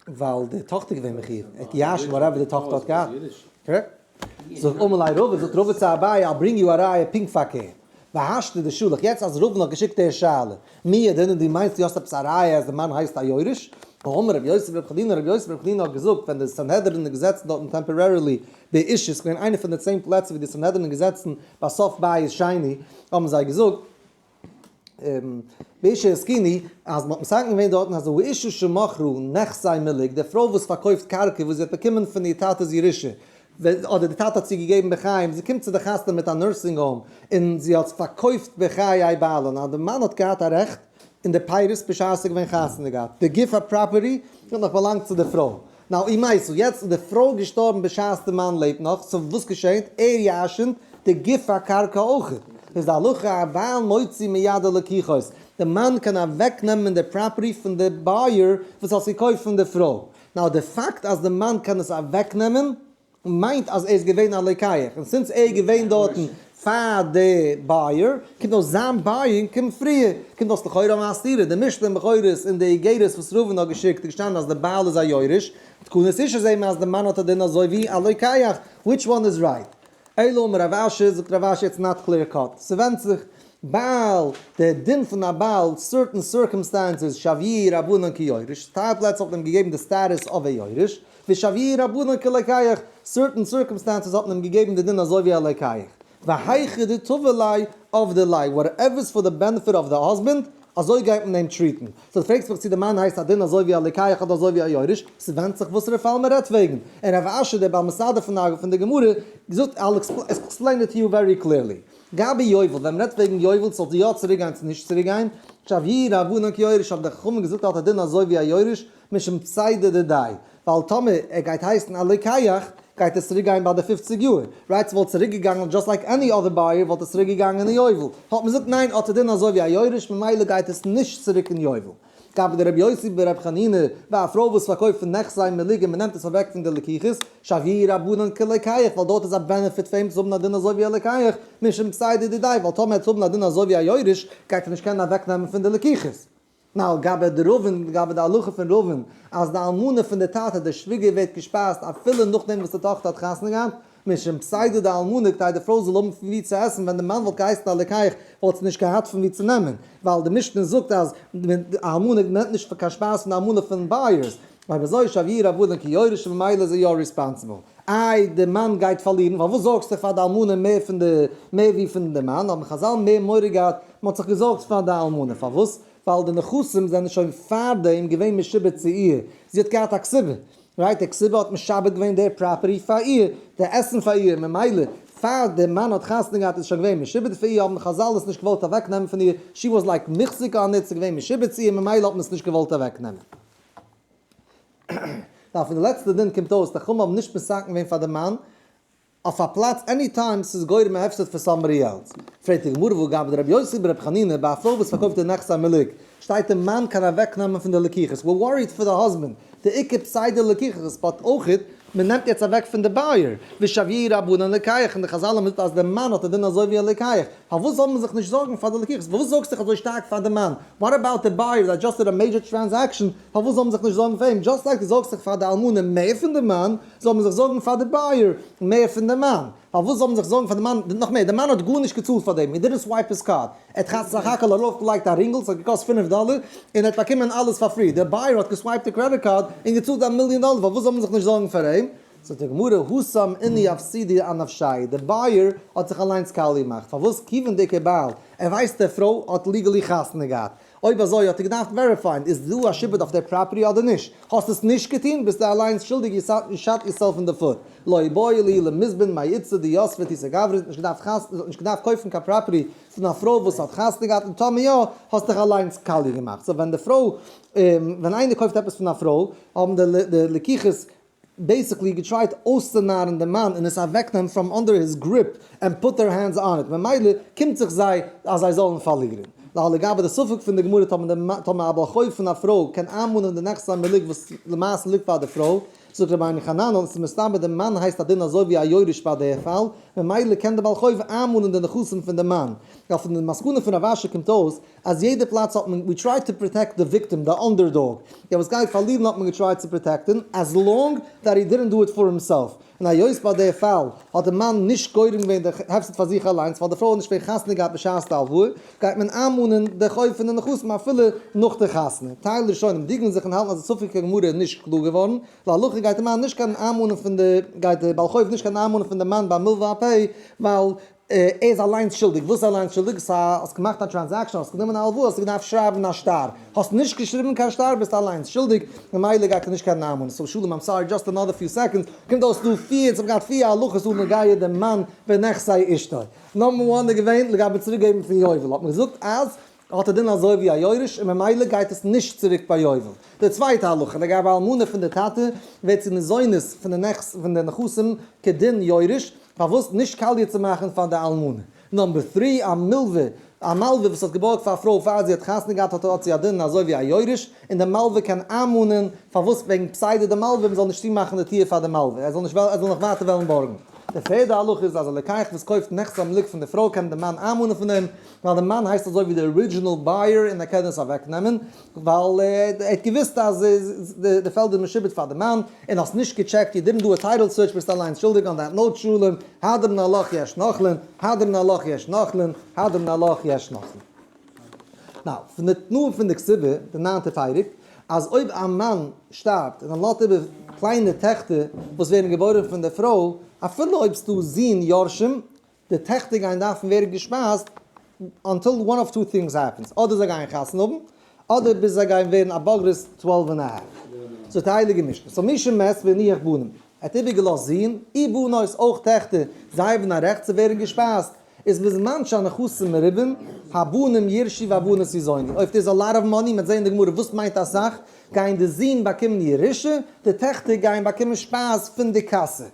ווייל די טאכטער איז געווען מחיוב, ער האט געירשנט whatever די טאכטער האט געהאט. Correct? זאגט אמר ליה רבא, זאגט רבא צו אביי, I'll bring you א ראיה פונקט פארקערט. והשתא דשלח, יעצט אז רבין האט געשיקט די שאלה, מי ידעינן דו מיינסט דו האסט עפעס א ראיה אז די מאן הייסט א יורש? האמר רבי יוסי ברבי חנינא, רבי יוסי ברבי חנינא האט געזאגט, ווען די סנהדרין איז געזעצן דארטן temporarily באושא, ס'איז געווען איינע פון די 10 פלעצער ווי די סנהדרין איז געזעצן ביי סוף בית שני, האבן זיי געזאגט, באושא התקינו, אז מ'האט מתקן געווען דארטן אז האשה שמכרה נכסי מלוג, די פרוי וואס פארקויפט קרקע וואס זי האט באקומען פון איר טאטע'ס ירושה, אדער די טאטע האט זי געגעבן בחיים, זי קומט צו די חתונה מיט א nursing home און זי האט פארקויפט בחיי בעלה, נאר די מאן האט געהאט א רעכט אין די פירות בשעת ס'איז געווען חתונה געהאט, די גוף ה property האט נאך באלאנגט צו די פרוי, now ומתה, יעצט איז די פרוי געשטארבן בשעת די מאן לעבט נאך, so וואס געשענט? ער ירש'נט די גוף הקרקע אויך, איז די הלכה הבעל מוציא מיד הלקוחות, די מאן קען אוועקנעמען די property פון די buyer וואס האט עס געקויפט פון די פרוי, now די פאקט אז די מאן קען עס אוועקנעמען מיינט אז ער איז געווען א לוקח, און since ער איז געווען דארטן פאר די buyer, קומט אויס זיין buying קומט פריער, קומט אויס לכאורה א סתירה, די משנה אין בכורות און די איגרת וואס ראובן האט געשיקט איז געשטאנען אז די בעל איז א יורש, תקנת אושא זעהן מיר אז די מאן האט א דין אזוי ווי א לוקח, which one is right? אלא אמר רב אשי, זאגט רב אשי it's not clear cut, ס'ווענדט זיך, בעל, דער דין פון א בעל, certain circumstances, שויוה רבנן כיורש, טייל פלעצער האט מען אים געגעבן די status of א יורש, ושויוה רבנן כלוקח, certain circumstances האט מען אים געגעבן די דין אזוי ווי א לוקח. והיכא דטבא ליה עבדי ליה, whatever is for the benefit of the husband, אזוי גייט מען אים treat ן. so דו פרעגסט מיך צו די מאן הייסט א דין אזוי ווי א לוקח אדער אזוי ווי א יורש, ס'ווענדט זיך וואסערע פאל מ'רעדט וועגן. און רב אשי דער בעל מסדר פון די גמרא זאגט, I'll explain it to you very clearly. גבי יובל, ווען מ'רעדט וועגן יובל צו זאל יא צוריק גיין צו נישט צוריק גיין, שויוה רבנן כיורש האבן די חכמים געזאגט האט א דין אזוי ווי א יורש, משום פסידא דידיה, ווייל טאמער ער גייט הייסן א לוקח גייט עס צוריק גיין ביי די 50 יאר, right? ס'וואלט צוריק געגאנגען just like any other buyer וואלט עס צוריק געגאנגען אין יובל, האט מען געזאגט ניין האט ער דין אזוי ווי א יורש ממילא גייט עס נישט צוריק אין יובל. גבי דרבי יוסי ברבי חנינא, ביי א פרוי וואס פארקויפט פון נכסי מלוג און מ'נעמט עס אוועק פון די לקוחות, שויוה רבנן כלוקח, ווייל דארט איז א benefit פאר אים צו האבן א דין אזוי ווי א לוקח, משום פסידא דידיה, ווייל טאמער ער וועט האבן א דין אזוי ווי א יורש, גייט ער נישט קענען אוועקנעמען פון די לקוחות. Now, לגבי די רבין, לגבי די הלכה פון רבין, אז די אלמנה פון די טאטע, די שוויגער ווערט געשפייזט אפילו נאכדעם וואס די טאכטער האט חתונה געהאט, משום פסידא דאלמנה כדי די פרוי זאל האבן פון וואו צו עסן, ווען די מאן וואלט געהייסן א לוקח וואלט זי נישט געהאט פון וואו צו נעמען, ווייל די משנה זאגט אז די אלמנה נעמט נישט קיין שפייז פון די אלמנה פון buyers, אויב אזוי שויוה רבנן כיורש ממילא איז ער יא responsible. איי די מאן גייט פארלירן, פארוואס זארגסטו פאר די אלמנה מער פון די מער ווי פון די מאן, האבן חזל מער מורא געהאט, מען האט זיך געזארגט פאר די אלמנה, פארוואס? ווייל די נכסים זענען שוין פארדעם געווען משועבד צו איר, זי האט געהאט א כתובה, right, די כתובה האט משעבד געווען די property פאר איר, די עסן פאר איר, ממילא פאר די מאן האט חתונה געהאט איז שוין געווען משועבד פאר איר, האבן חזל עס נישט געוואלט אוועק נעמען פון איר, she was like מוחזק on it, ס'איז געווען משועבד צו איר ממילא האט מען עס נישט געוואלט אוועק נעמען. נאר פון די לעצטע דין קומט אויס די חכמים האבן נישט מתקן געווען פאר די מאן אויף א פלאץ any time ס'איז גורם א הפסד פאר somebody else. פרעגט די גמרא והא גבי דרבי יוסי ברבי חנינא ביי א פרוי וואס פארקויפט די נכסי מלוג שטייט די מאן קען אוועקנעמען פון די לקוחות we're worried for the husband די עיקר פסידא לקוחות but אויכעט מען נעמט יעצט אוועק פון די buyer ושויוה רבנן לוקח און די חזל האבן געזאגט אז די מאן האט א דין אזוי ווי א לוקח פארוואס זאל מען זיך נישט זארגן פאר די לקוחות פארוואס זארגסט דיך אזוי שטארק פאר די מאן what about the buyer that just did a major transaction פארוואס זאל מען זיך נישט זארגן פאר אים? Just like דו זארגסט זיך פאר די אלמנה מער פון די מאן, זאל מען זיך זארגן פאר די buyer מער פון די מאן. פארוואס זאל מען זיך זארגן פאר די מאן? נאך מער, די מאן האט גארנישט געצאלט פאר דעם, he didn't swipe his card, ער האט סך הכל ארויפגעלייגט א רינגל, ס'האט געקאסט 5 דאלער, און ער האט באקומען אלעס פאר free. די buyer האט גע swipe ט די credit card און געצאלט א מיליאן דאלער, פארוואס זאל מען זיך נישט זארגן פאר אים? זאגט די גמרא, התם אינהו אפסידו אנפשייהו, די buyer האט זיך אליינס קאליע געמאכט, פארוואס? כיוון דאיכא בעל, ער ווייסט די פרוי האט legally חתונה געהאט, אויב אזוי האט ער געדארפט verify ען איז דא א שעבוד אויף דער property אדער נישט, האסט עס נישט געטון ביסטו אליינס שולדיג you shot yourself אין די foot, לא איבעיא להו למיזבן מאיתתא דיתבא תיתי גברא, נישט געדארפט נישט געדארפט קויפן קיין property פון א פרוי וואס האט חתונה געהאט און טאמער יא האסט דיך אליינס קאליע געמאכט, so ווען די פרוי ווען איינער קויפט עפעס פון א פרוי האבן די לקוחות basically גע try ט אויסצונארן די מאן און עס אוועקנעמען from under his grip and put their hands on it, ממילא קומט זיך זיי אז זיי זאלן פארלירן. לגבי די ספק פון די גמרא טאמער א בעל חוב פון א פרוי קען איינמאנען די נכסי המלוג וואס למעשה ליגט ביי די פרוי, זאגט רבינו חננאל עס איז מסתבר די מאן הייסט א דין אזוי ווי א יורש ביי די פאל, ממילא קען די בעל חוב איינמאנען די נכסים פון די מאן. ווייל פון די מסקנא פון רב אשי קומט אויס אז יעדע פלאץ האט מען, we try to protect the victim, the underdog, דער וואס גייט פארלירן האט מען גע try ט צו protect ן, as long that he didn't do it for himself, און היות ביי די פאל האט די מאן נישט גורם געווען די הפסד פאר זיך אליינס ווייל די פרוי האט נישט געווען חתונה געהאט בשעת די הלוואה, גייט מען איינמאנען די חוב פון די נכסים אפילו נאך די חתונה. טייל ראשונים דינגען זיך און האלטן אז די ספק הגמרא איז נישט קלאר געווארן, להלכה גייט די מאן נישט קיין איינמאנען פון די גייט די בעל חוב נישט קיין איינמאנען פון די מאן ביי מלווה הפה ווייל ער איז אליינס שולדיג, וואס איז אליינס שולדיג? סא האסט געמאכט א transaction, האסט גענומען א הלוואה, האסטו געדארפט שרייבן א שטר, האסט נישט געשריבן קיין שטר ביסטו אליינס שולדיג, ממילא גייט ער נישט קיין נאמען, so שלום I'm sorry just another few seconds, קומט אויס דא פיר, אונז האבן געהאט פיר הלכות אן נוגע דעם מאן בנכסי אשתו, number one איז געווען לגבי צוריק געבן פון יובל, האט מען געזאגט אז האט א דין אזוי ווי א יורש און ממילא גייט עס נישט צוריק ביי יובל. די צווייטע הלכה, לגבי אלמנה פון די טאטע, ווערט זי ניזונת פון די נכס פון די נכסים כדין יורש, פארוואס נישט קאליע צו מאכן פאר די אלמנה. number three, א מלווה, א מלווה וואס האט געבארגט פאר א פרוי פאר זי האט חתונה געהאט האט האט זי א דין אזוי ווי א יורש, און די מלווה קען איינמאנען, פארוואס וועגן פסידא די מלווה מען זאל נישט צומאכן די טיר פאר די מלווה, ער זאל נישט ער זאל נאך ווייטער וועלן בארגן. די פערדע הלכה איז אז א לוקח וואס קויפט נכסי המלוג פון די פרוי קען די מאן איינמאנען פון אים, ווייל די מאן הייסט אזוי ווי די original buyer און ער קען עס אוועק נעמען, ווייל ער האט געוויסט אז די פעלד איז משועבד פאר די מאן, און האסט נישט געטשעקט, you didn't do a title search ביסט אליינס שולדיג on that note שלום, הדרן עלך יש נוחלין, הדרן עלך יש נוחלין, הדרן עלך יש נוחלין. Now, פון די תנאים פון די כתובה, די ניינטע פרק, אז אויב א מאן שטארבט און ער לאזט איבער קליינע טעכטער וואס ווערן געבוירן פון די פרוי, אפילו אויב ס'דא זין יורשים, די טעכטער גייען דארפן ווערן געשפייזט until one of two things happens, אדער זיי גייען חתונה האבן, אדער ביז זיי גייען ווערן א בוגרת 12 and a half. זאגט די הייליגע משנה, so מי שמת והניח בנים, ער האט איבערגעלאזט זין, ובנות, אויך טעכטער, זיי האבן א רעכט צו ווערן געשפייזט, איז בזמן שהנכסים מרובים, הבנים יירשו והבנות יזונו. אויב there's a lot of money, מ'וועט זען אין די גמרא וואס מיינט אסאך, גייען די זין באקומען ירושה, די טעכטער גייען באקומען שפייז פון די קאסע.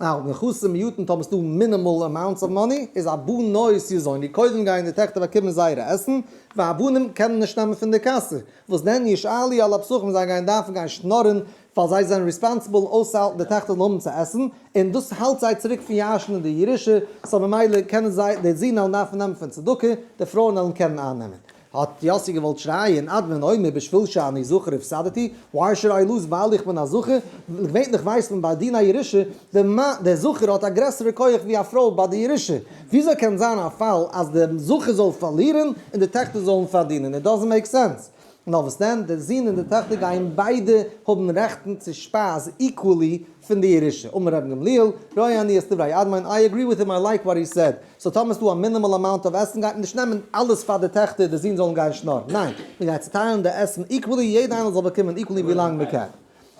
Now, נכסים מועטין טאמער ס'דא minimal amounts of money, איז הבנות יזונו, קודם גייען די טעכטער באקומען זייערע עסן, והבנים קענען נישט נעמען פון די קאסע, וואס דען ישאלו על הפסחים זיי גייען דארפן גיין שנארן, ווייל זיי זענען responsible אויסצוהאלטן די טעכטער זאלן האבן צו עסן, און דאס האלט זיי צוריק פון ירש'נען די ירושה, so ממילא קענען זיי, די זין וועלן דארפן נעמען פון צדקה, די פרויען וועלן קענען אייננעמען. האט יאסי געוואלט שרייען, אדמון אומר בשביל שאני זכר הפסדתי, why should I lose ווייל איך בין א זכר, געווענליך ווייסט מען ביי דיני ירושה, דער זכר האט א גרעסערע כח ווי א פרוי ביי די ירושה, וויאזוי קען זיין א פאל אז דער זכר זאל פארלירן און די טעכטער זאלן פארדינען? It doesn't make sense. נאר וואס דען, די זין און די טעכטער גייען ביידע האבן רעכטן צו שפייז equally פון די ירושה. אמר רבן גמליאל, רואה אני את דברי אדמון, I agree with him, I like what he said. So טאמער ס'דא א minimal amount of עסן גייט מען נישט נעמען אלעס פאר די טעכטער, די זין זאלן גיין שנארן. ניין, מען גייט צוטיילן די עסן equally, יעדע איינער זאל באקומען equally ווי לאנג מען קען.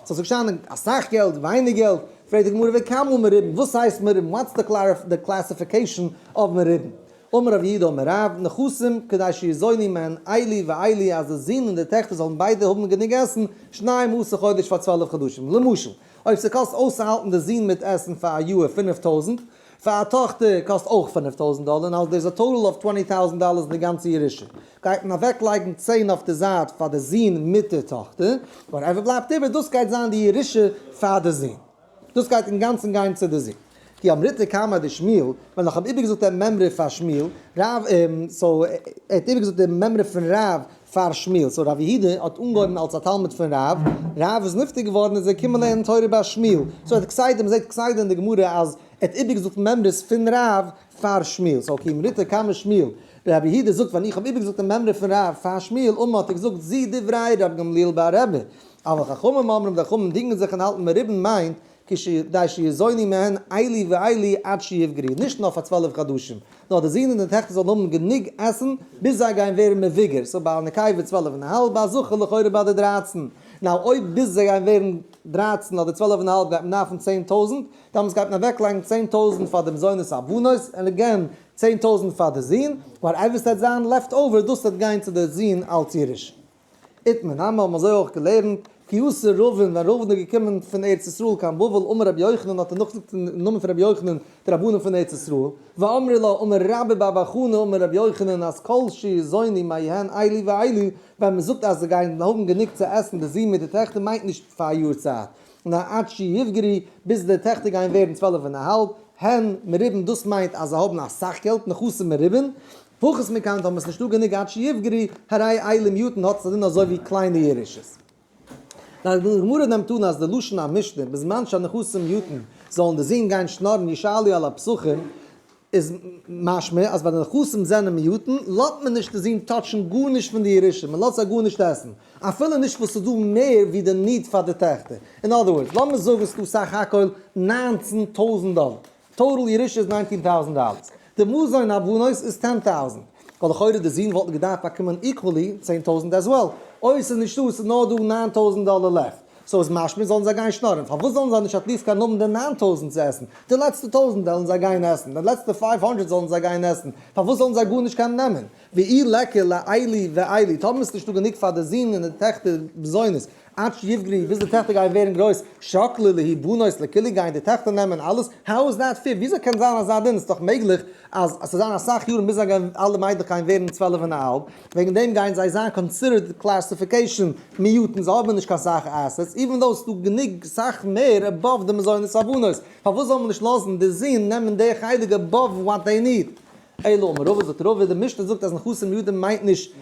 ס'זאל זיך שיינען אסאך געלט, ווייניג געלט, פרעגט די גמרא וכמה מרובין, וואס הייסט מרובין, what's the classification of מרובין? אמר רב יהודה אמר רב, נכסים כדי שיזונו מהן אלו ואלו אז די זין און די טעכטער זאלן ביידע האבן גענוג עסן, שנים עשר חודש פאר 12 חדשים. למשל, אויב ס'קאסט אויסצוהאלטן די זין מיט עסן פאר א יאר 5000, פאר א טאכטער קאסט אויך 5000 דאלער, און אלס דער איז א total of 20,000 dollars אין די גאנצע ירושה. גייט מען אוועקלייגן 10 אויף די זייט פאר די זין מיט די טאכטער, whatever בלייבט איבער, דאס גייט זיין די ירושה פאר די זין. דאס גייט אינגאנצן גיין צו די זין. כי אמריתה קמיה דשמואל, ווען איך האב איבערגעזאגט דעם מימרא פאר שמואל, רב, so, ער האט איבערגעזאגט דעם מימרא פון רב פאר שמואל, so רב יהודה האט אנגעהויבן אלס א תלמיד פון רב, רב איז נפטר געווארן איז ער געקומען לערנען תורה ביי שמואל, so ער האט כסדר, מ'זעט כסדר אין די גמרא אז ער האט איבערגעזאגט מימרות פון רב פאר שמואל, so כי אמריתה קמיה שמואל, רב יהודה זאגט ווען איך האב איבערגעזאגט דעם מימרא פון רב פאר שמואל, אמר האט ער געזאגט זו דברי רב גמליאל בר רבי, אבל חכמים אומרים די חכמים דינגען זיך און האלטן מרובין מיינט כדי שיזונו מהן אלו ואלו עד שיבגרו, נישט נאר פאר 12 חדשים, נאר די זין און די טעכטער זאלן האבן גענוג עסן ביז זיי גייען ווערן מבוגר, so ביי א נקבה 12 און א האלב, ביי א זכר לכאורה ביי די 13. Now אויב ביז זיי גייען ווערן 13 אדער 12 און א האלב גייט מען דארפן 10,000, דאמאלס גייט מען אוועקלייגן 10,000 פאר די מזונות הבנות, און again 10,000 פאר די זין, whatever ס'וועט זיין left over דאס וועט גיין צו די זין אלס ירושה. איתמר נמי האבן אזוי אויך געלערנט, כי אתא רבין, ווען רבין איז געקומען פון ארץ ישראל קיין בבל, אמר רבי יוחנן, האט ער נאכגעזאגט אין נאמען פון רבי יוחנן די רבנים פון ארץ ישראל, ואמרי לה, אמר רבה בר בר חנה אמר רבי יוחנן, אז כל שיזונו מהן אלו ואלו, ווען מען זאגט אז זיי גייען האבן גענוג צו עסן די זין מיט די טעכטער מיינט נישט פאר א יאר צייט, נאר עד שיבגרו, ביז די טעכטער גייען ווערן צוועלף און א האלב, הן מרובין דאס מיינט אז זיי האבן אסאך געלט, נכסים מרובין, פחות מכאן טאמער ס'נישטא גענוג עד שיבגרו, הרי אלו מועטין האט עס א דין אזוי ווי קליינע ירושות. די גמרא נעמט אן אז די לשון המשנה בזמן שהנכסים מועטין זאלן די זין גיין שנארן ישאלו על הפתחים איז משמע אז ווען די נכסים זענען מועטין לאזט מען נישט די זין touch ן גארנישט פון די ירושה, מען לאזט זיי גארנישט עסן, אפילו נישט וואס ס'איז דא מער ווי די need פאר די טעכטער. In other words, לאמיר זאגן ס'איז דא סך הכל 19,000 דאלער, total ירושה איז 19,000 דאלער, די מזון הבנות איז 10,000, ווייל לכאורה די זין וואלטן געדארפט באקומען equally 10,000 as well, אויב ס'איז נישטא, ס'איז נאר דא 9,000 דאלער left, so איז משמע זאלן זיי גיין שנארן, פארוואס זאלן זיי נישט at least קיין האבן די 9,000 צו עסן, די לעצטע טויזנט וועלן זיי גיין עסן, די לעצטע 500 זאלן זיי גיין עסן, פארוואס זאלן זיי גארנישט קיין נעמען? ואי ליכא לאלו ואלו, טאמער איז נישטא גענוג פאר די זין און די טעכטער מזונות, עד שיבגרו, ביז די טעכטער גייען ווערן גרויס, שקלי להו בנות לכולהו גייען די טעכטער נעמען אלעס, how is that fair? וויאזוי קען זיין אזא דין? עס איז דאך מעגליך אז עס זאל זיין אסאך יארן ביז זיי גייען אלע מיידלעך גייען ווערן צוועלף און א האלב, וועגן דעם גייען זיי זיין considered classification מועטין, זיי האבן נישט קיין סאך assets, even though עס איז דא גענוג סאך מער above די מזונות הבנות, פארוואס זאל מען נישט לאזן די זין נעמען די חלק above what they need? אלא אמר רבא זאגט רבא, די משנה זאגט אז נכסים מועטין מיינט נישט,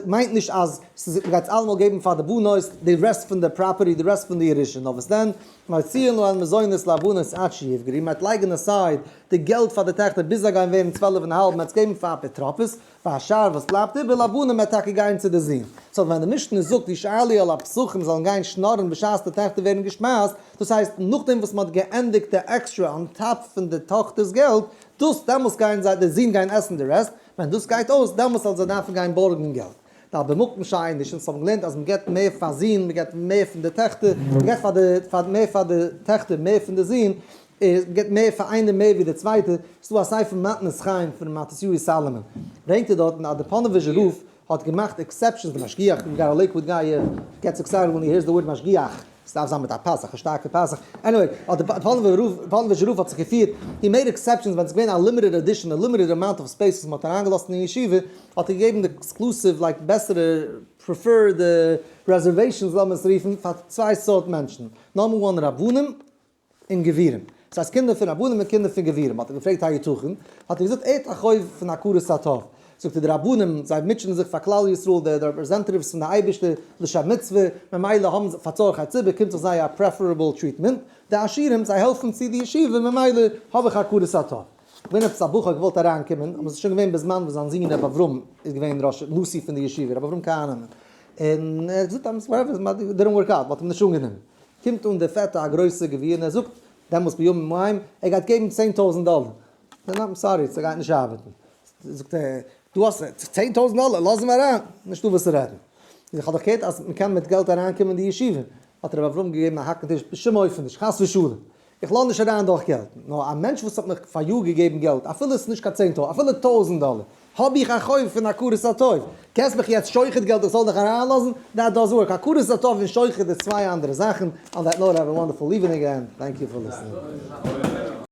מיינט נישט אז מ'גייט עס אלעמאל געבן פאר די בנות די rest פון די property, די rest פון די ירושה, נאר וואס דען, מוציאין להן מזונות לבנות עד שיבגרו, מ'וועט לייגן aside די געלט פאר די טעכטער ביז זיי גייען ווערן צוועלף און א האלב, מ'וועט עס געבן פאר אפוטרופוס, והשאר וואס בלייבט איבער לבנים וועט טאקע גיין צו די זין. So ווען די משנה זאגט ישאלו על הפתחים זאלן גיין שנארן בשעת די טעכטער ווערן געשפייזט, דאס הייסט נאכדעם וואס מ'האט געענדיגט די extra on top פון די טאכטער'ס געלט, דאס דעמאלס גייען זיי די זין גיין עסן די rest, ווען דאס גייט אויס דעמאלס זאלן זיי דארפן גיין בארגן געלט. ווייל במקום שאין נישט, אונז האבן געלערנט אז מ'געבט מער פאר זין, מ'געבט מער פון די טעכטער, מ'געבט פאר די פאר מער פאר די טעכטער מער פון די זין, איז מ'געבט מער פאר איינער מער ווי די צווייטע, ס'איז דא א ספר מתנת חיים פון מתתיהו סאלאמאן, ברענגט ער דארטן אז די פאנאוויזשער רב האט געמאכט exceptions די משגיח, we got a Lakewood guy gets excited when he hears the word משגיח. ס'דארף זיין מיט א פתח, א שטארקע פתח. Anyway, האט די פאנאוויזשער רב האט זיך געפירט, he made exceptions ווען ס'איז געווען א limited edition, א limited amount of space וואס מ'האט אריינגעלאזט אין ישיבה, האט ער געגעבן די exclusive like בעסערע preferred reservations לאמיר עס רופן, פאר צוויי סארט מענטשן, number one רבנים און גבירים. דאס הייסט קינדער פון רבנים און קינדער פון גבירים. האט ער געפרעגט היתכן, האט ער געזאגט ער האט א חוב פון הכרת הטוב. זאגט ער די רבנים זיי מוטשענען זיך פאר כלל ישראל די representatives פון די אייבערשטער לשם מצוה, ממילא האבן זיי פאר צורכי ציבור קומט זיך זיי א preferable treatment, די עשירים זיי העלפן צו די ישיבה ממילא האב איך הכרת הטוב. געווען עפעס א בחור געוואלט אריין קומען אבער ס'איז שוין געווען בזמן וואס זיין זון רבי אברהם איז געווען ראש נשיא פון די ישיבה רבי אברהם כהנאמאן און ער האט געזאגט אז whatever didn't work out מ'האט אים נישט אנגענומען קומט אן דער פעטער א גרויסער גביר און ער זאגט דעמאלטס בימים ההם ער גייט געבן 10,000 דאלער זאגט ער I'm sorry ס'גייט נישט ארבעטן זאגט ער דו האסט 10,000 דאלער לאז אים אריין נישטא וואס צו רעדן איך האב דאך געהערט אז מ'קען מיט געלט אריינקומען אין די ישיבה האט רבי אברהם געגעבן א האק אין טיש בשום אופן נישט חס ושלום איך לאז נישט אריין דורך געלט, נאר א מענטש וואס האט מיך פאריאר געגעבן געלט, אפילו עס איז נישט קיין 10,000, אפילו 1000 דאלער, האב איך א חוב פון הכרת הטוב. קענסט מיך יעצט שוחד געלט איך זאל דיך אריינלאזן? That doesn't work. הכרת הטוב און שוחד איז צוויי אנדערע זאכן. On that note, have a wonderful evening and thank you for listening.